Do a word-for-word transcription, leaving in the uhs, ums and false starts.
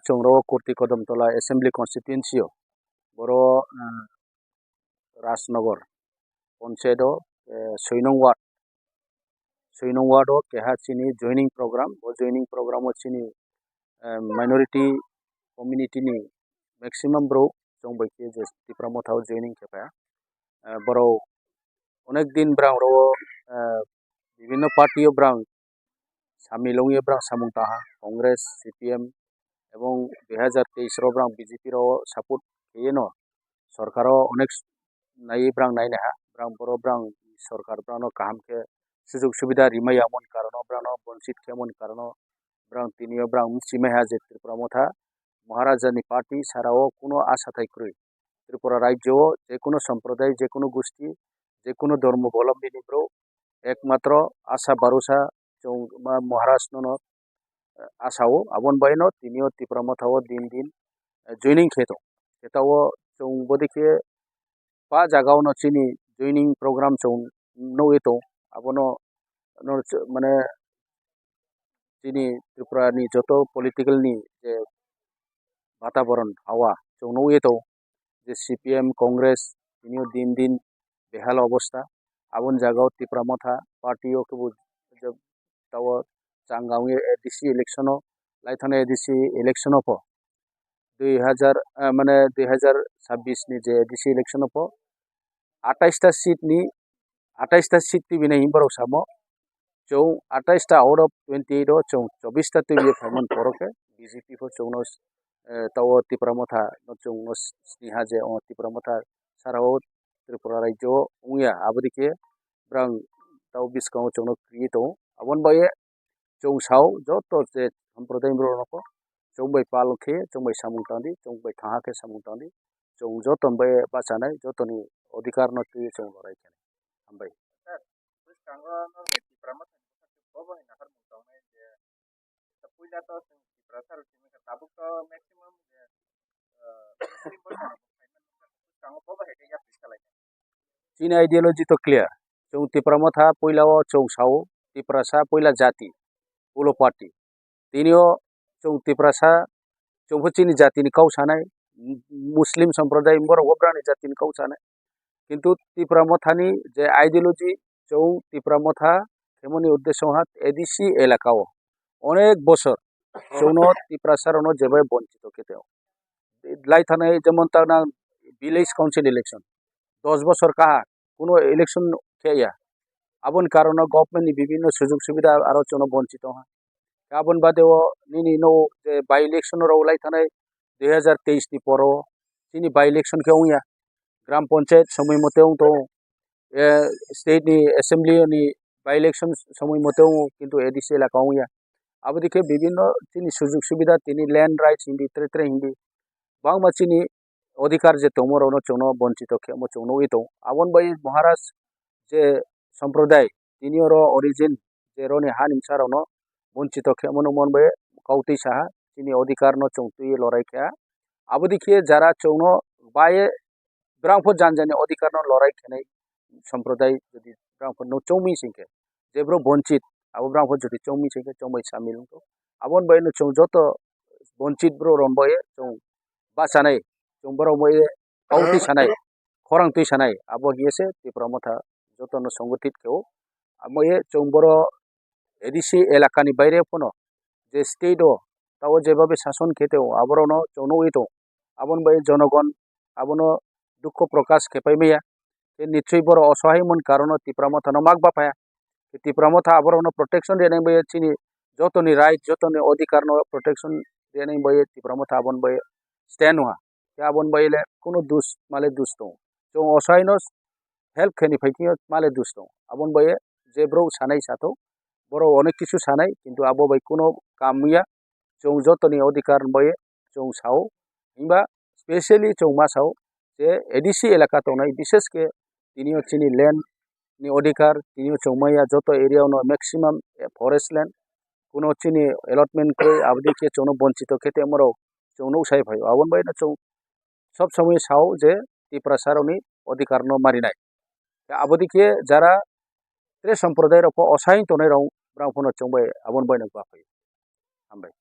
chwng ro Kurti Kodamtola Assembly Constituency o, boro, eh, Rajnagar Panchayat o, eh, soi nong ward, soi nong ward o keha chini joining program, bo joining program o chini, eh, minority community ni maximum borok chwng bai khe je Tipra Motha o joining khe pha. Eh, borok onek din borok ro, eh, bibhinno party o borok samil wngwi borok samung tangha, Congress, C P M, ebong dui hajar teis ro borok B J P ro support khaiwi no sorkar o onek naiwi borok nainaiha, borok boro borok sorkar borok no kaham khe sujug subida rimaya moni karon o borok no bonchit khe moni karon o borok tini o borok mchimaiha je Tripura Motha Maharaja ni party sara o kuno asa thai kwrwi. Tripura rajyo o jekunu somproday, jekunu gusti, jekunu dhormo bolombi ni borok ekmatro asa barusa chwng ma Maharaj no no, eh, asa o, aboni bai no tini o Tipra Motha o din din, eh, joining khe tong. Eta o chwng bodi khe pa jaga o no chini joining program chwng nugwi tong. Abono no ch-, mane chini Tripura ni joto political ni je bataboron hawa chwng nugwi tong. Je C P M, Congress tini o din din behal obostha. Aboni jaga o Tipra Motha party o kebo je tao changa wngwi A D C election o, laithana A D C election o pho dui hajar, eh, mane dui hajar sabbish ni je A D C election o pho atais ta seat ni, atais ta seat twi bini borok samo chwng atais ta out of twenty eight o chwng chobbish ta twi phaimani borok khe B J P pho chwngno, eh, tao Tipra Motha no chwngno siniha je o Tipra Motha sara o Tripura rajyo o wngya, aboni khe borok tao bwskango chwngno kwrwi tongo. Aboni bagwi chwng sao joto je sampradayni borok rokno chwng bai pal khe, chwng bai samung tangdi, chwng bai thanha khe samung tangdi, chwng joto bai bachanai, jotoni odhikar no twi chwng lorai khe. Hambai. Sir, bwskango norok Tipra Motha ni bwkhak bobo hai naharmung tongnai je, puila to chwng Tiprasa rok simi kha, tabuk to maximum je, ah, Muslim bwsa rok bo phaimani bwskango bobo hai khe yapri salai. Chini ideology to clear. Chwng Tipra Motha puila o chwng sao, Tiprasa puila jati, ulo party. Tini o chwng Tiprasa, chwng pho chini jati ni kok sanai, Muslim somproday borok bo brani jati ni kok sanai. Kintu Tipra Motha ni je ideology, chwng Tipra Motha khemoni uddesho ha A D C elaka o onek bosor chwngno Tiprasa rokno jebai bonchito khe teo. Lai thanai jemon ta nang village council election, dos bosor kaha kuno election khe ya. Aboni karono government ni bibhinno sujug subida aro chwngno bonchito ha. Aboni bade o nini no je by election rok lai thanai dui hajar teis ni poro chini by election khe wngya. Gram Panchayat somoi mote wng tongo. Eh, state ni assembly ni by election somoi mote wng kintu A D C elaka wngya. Aboni khe bibhinno chini sujug subida tini land rights hindi, tere tere hindi. Bangma chini odhikar je tongmo rokno chwngno bonchito khemo chwng nugwi tongo. Aboni bai Maharaj je somproday tini oro origin je roni ha nimsa rokno bonchito khemo nukmani bai kautwi saha chini odhikar no chwng twi lorai kha. Aboni khe jara chwngno bai brang pho jan jani odhikar no lorai khenai somproday jodi brang pho no chongmi singkhe je bro bonchit abo brang pho jodi chongmi singkhe chongbai samil wngkho. Aboni bai no chwng joto bonchit bro ron bai chwng bachanai chwng borok bai kautwi sanai khorang twi sanai abo hiye se Tipra Motha joto no songothit khe o. Amo ye chwng boro A D C elaka ni baire phano je state o tao jebabe sason khe teo aborokno chwng nugwi tongo. Aboni bai jonogon abono dukho prokash khe pai maya. Tei nichoi borok osohai mon karono Tipra Motha no mak baphaya. Tipra Motha aborokno protection rwnai bai chini jotoni right, jotoni odhikar no protection rwnai bai Tipra Motha aboni bai stand wngha. Khe aboni bai le kuno dus male dus tongo. Chwng osohai no help khe ni phai khe male dus tongo. Aboni bai je bro sanai sato, borok onek kisu sanai, kintu abo bai kuno kam ya. Chwng jotoni odhikar bai chwng sao, himba specially chwng ma sao je A D C elaka tongnai, bishesh khe tini o chini land ni odhikar, tini o chwng maya joto area o no maximum, eh, forest land, kuno chini allotment kwrwi, aboni khe chwngno bonchito khe tongma rok chwng nuk sai phaio. Aboni bai no chwng sob somoi sao je Tiprasa rokni odhikar no marinai. Aboni khe jara tre somproday rok pho osain tongnai rok, brang phano chwng bai aboni bai no ba phaio. Hambai.